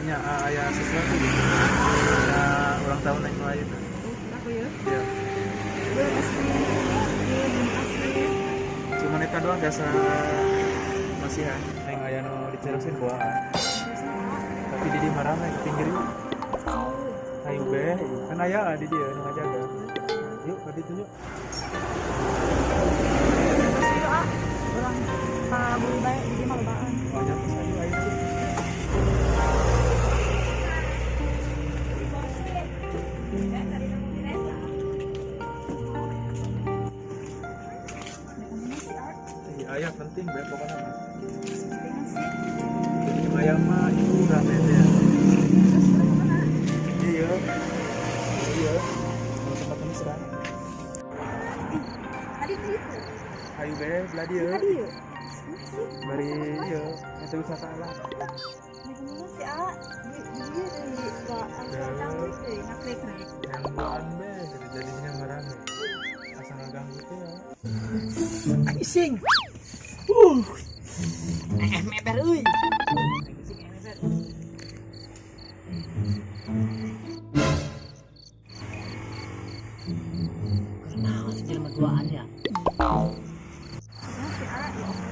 Nya aya sesuatu gitu. Aya ulang tahun aing nu ayeuna. Aku ya. Iya. Terima kasih. Iya, terima kasih. Cuman eta doang jasa masihan. Neng aya nu dicerosin buahan. Tapi di dieu mah rame ke pinggir yuk. Ayo be, kan aya di dieu nu ngajaga. Yuk ka ditu yuk. Terus yuk ah. Urang ka buru bae di dieu mah lobaan. Oh nya geus ayo ayo. Ih, aya penting be pokoknya mah. Penting sih. Jadi aya mah ibu rame teh ya. Terus urang kemana? Iya. Iya. Kalau tempat mesra. Ih, tadi di itu. Ayo be, belah dieu. Tadi yuk. Mana sih? Bari ieu, eta wisata alam. Di mana sih, ah? Di dia dari gak cangkrik deh, ngakrik-ngakrik. Yang duaan be, gitu jadinya mah rame. Asa ngaganggu teh ya. Ising. Meber euy. Ising meber. Kunaon sih jelema duaan ya? Mana sih, ah? Ya Allah.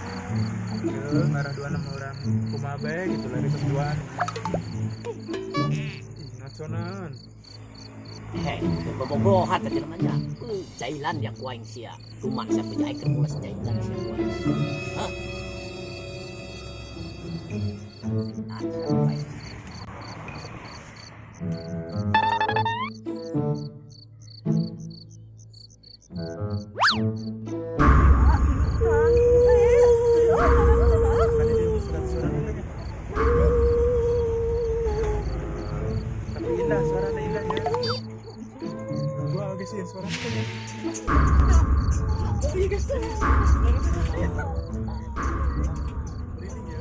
Ieu ngarah duaan sama urang kumaha bae gitu lari ke duaan. Ih, ngaconan. Heh, bobogohan teh jelema nya. Jailan ya ku aing sia. Kuman sia punya aing keur mules jailan sia ku aing. Hah? Ah, sia ku aing. Kan ini surat-suratnya teh. Tapi indah suaranya indah ya. Gua agak sih suaranya teh. Iya guys. Merinding ya.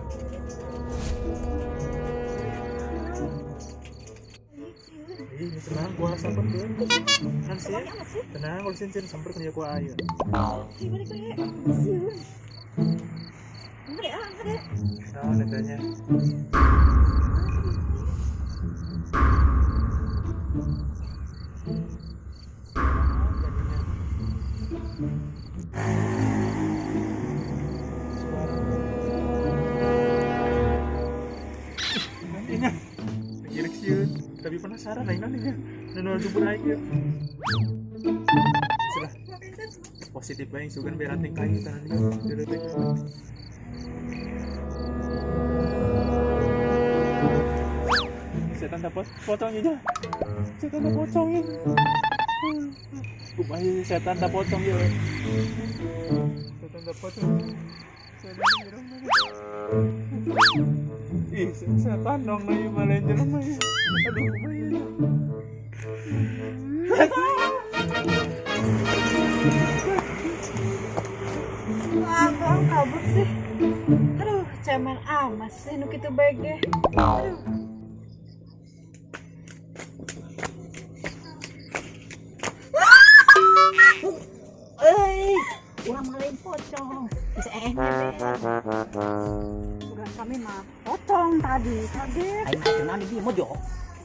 Ih, ini tenang, gua samperkeun. Kan sih? Tenang, ulah sieun samperkeun ya ku aya. Ih, balik bae. Sieun. Angkat ah, angkat deh. Naon eta nya? Nantinya lagi rek sieun, tapi penasaran aing nantinya. Nu dubur aing ieu. Salah. Positif bae sugan berat ning kayu tanah dia. Deuleu teh. Setan tak pocong ya. Setan tak pocong ya. Kumaha setan tak pocong ya. Setan tak pocong. Setan jerong mana? Ih, setan dong na ieu mah lain jelema ya. Aduh, kumaha ieu. Wah, kok kabur sih? Aduh, cemen amat sih nu kitu bae ge. Aduh. Euy, urang mah lain pocong. Geus meber. Udah kami mah pocong tadi, kaget. Aing mah kenal di dieu mojok.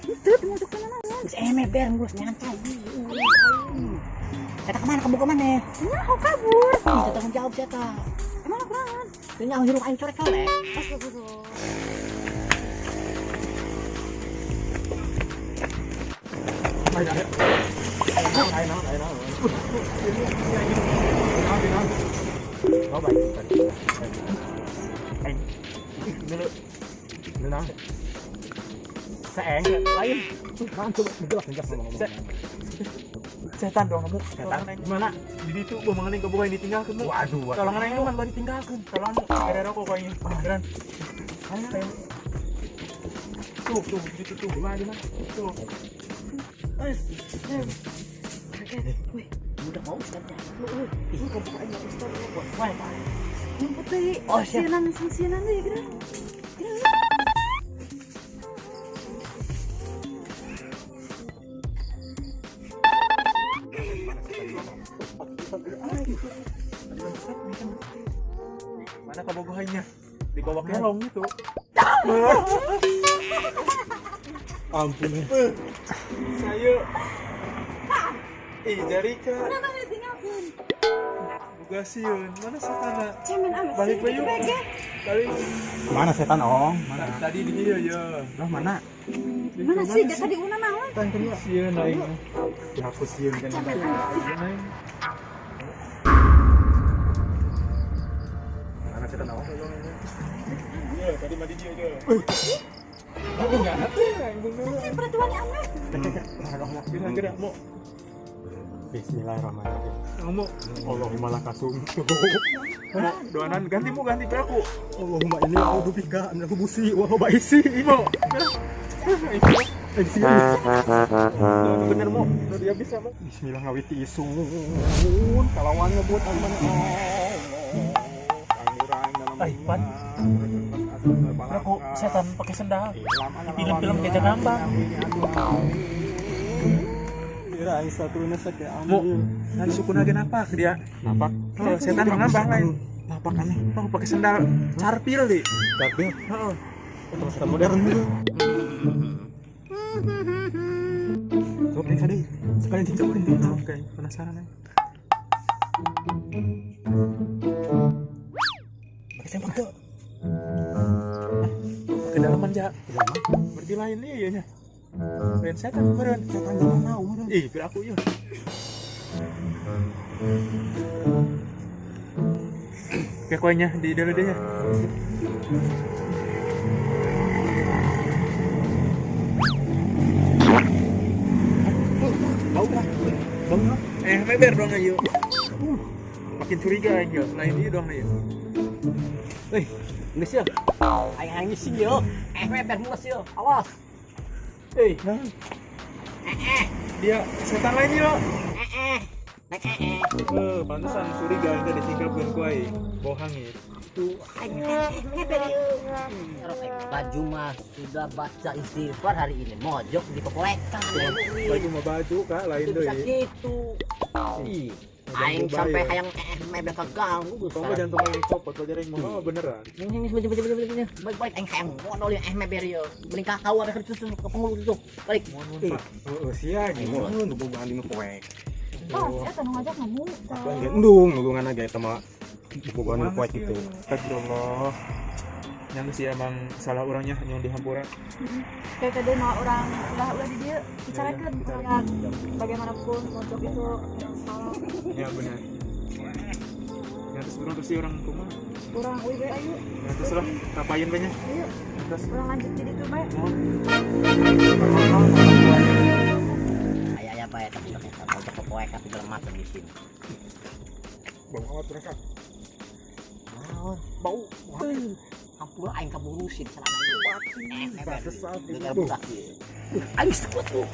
Itu di mojok mana naon? Geus meber ngurus nyantai. Eta kemana kamu kemana? Nah, kok kabur? Ih, teu tanggung jawab sia eta. Emang aku naon? Teu nyaho hirup aing corek-corek. Astagfirullah. Ayo, ayo. Ayo, naon, ayo, naon. Naon, naon. Oh, baik. Aing. Ih, dulu. Dulu naon? Seeng, lain. Naon coba jelas jelas ngomong. Setan dong kamu. Setan gimana? Di ditu gua mengenai kebuka yang ditinggalkeun mu. Waduh, waduh. Tolongan aing mah ditinggalkeun. Tolongan ada rokok kok ini. Beneran. Ayo. Tuh, tuh, di situ tuh. Gimana gimana? Tuh. Kaget. Wih, Udah mau ustadznya. ih, kebuka aing ustaz. Wah, wah. Ngumpet deui. Oh, siap. Sienan, sienan deui geura. Geura. Mana kabogohannya? Dibawa kelong gitu. Ampun. Saya. Ih, Jarika. Kenapa ditinggalkeun? Boga sieun. Mana setanna? Cemen amat sih. Balik we Kitu yuk. bae ge. Balik. Mana setan, Ong? Mana? Tadi di dieu ya. Lah mana? Mana sih jaka di una naon? Sieun aing. Aku sieun kan. Cemen amat sih. Aing. Mana setan, Ong? Iya, tadi mah di dieu ya. Aku enggak ngerti, aing bener. Sih peraturan amat. Gerak-gerak mau. Bismillahirrahmanirrahim. Ngomong. Allahumma lakasum. Mau doanan ganti mau ganti peraku. Allahumma inni a'udzubika minal khubusi wal khabaisi. Mau. Eh, sieun. Bener mau. Dia bisa mau. Bismillah ngawiti isun kalawan ngebut aman Ay, Pan. Aku setan pakai sendal. Di film-film kayak nambah. Mau nanti suku naga napak dia. Napak. Oh, setan nambah lain. Napak aneh. Oh, pakai sendal carpil di. Tapi Heeh. setan modern gitu. Coba periksa deh. Sekalian cincau deh. Oke, penasaran ya. Pakai sempak tuh. Kedalaman ja. Berarti lain iya nya. Lain setan meureun. Setan zaman now meureun. Ih, biar aku yuk. Kayak koinnya di dulu deh ya. Bau lah. Bau lah. Eh, meber dong ayo. Makin curiga aja, lain iya dong ayo. Hei, geus ya. Aing aing ngising yo. Eh, meber mules yo. Awas. Hei, Nah. Dia setan lain yo. eh. Nek eh. Eh, pantesan curiga itu disingkapkeun ku aing. Bohang ya. Tuh, aing meber yo. Baju mah sudah baca istighfar hari ini. Mojok di popoekan. Baju mah baju kak, lain Itu bisa deui. gitu. Ih, aing sampai hayang meber keganggu. Kamu jantung aing copot, wajar aing mau beneran. Ini ini baik baik aing hayang modal ya meber yo. Beli kakao ada susu ke penghulu itu. Balik. Mohon Pak. Heeh, sia gimana nu bogaan di nu poek. Oh, si eta nu ngajak ngomong. Aku aja endung nulungan aja eta mah bogaan nu poek gitu. Astagfirullah. Yang sih emang salah orangnya yang dihampura. Kayak tadi mau orang ulah ulah di dia bicarakan Iya, ya, bagaimanapun mojok itu yang salah. Ya benar. Ya terus orang terus sih orang rumah. Urang uih bae ayo. Ya terus lah, kapain banyak. Ayo, Terus urang lanjut jadi tuh bae. mau Ayah ayah bae tapi mojok popoek tapi dalam mata di sini. Bau amat mereka. Naon? Bau. Hampura aing kaburusin celana ieu. Eh, Sesat. Dengar budak ieu. Aing sekuat tuh.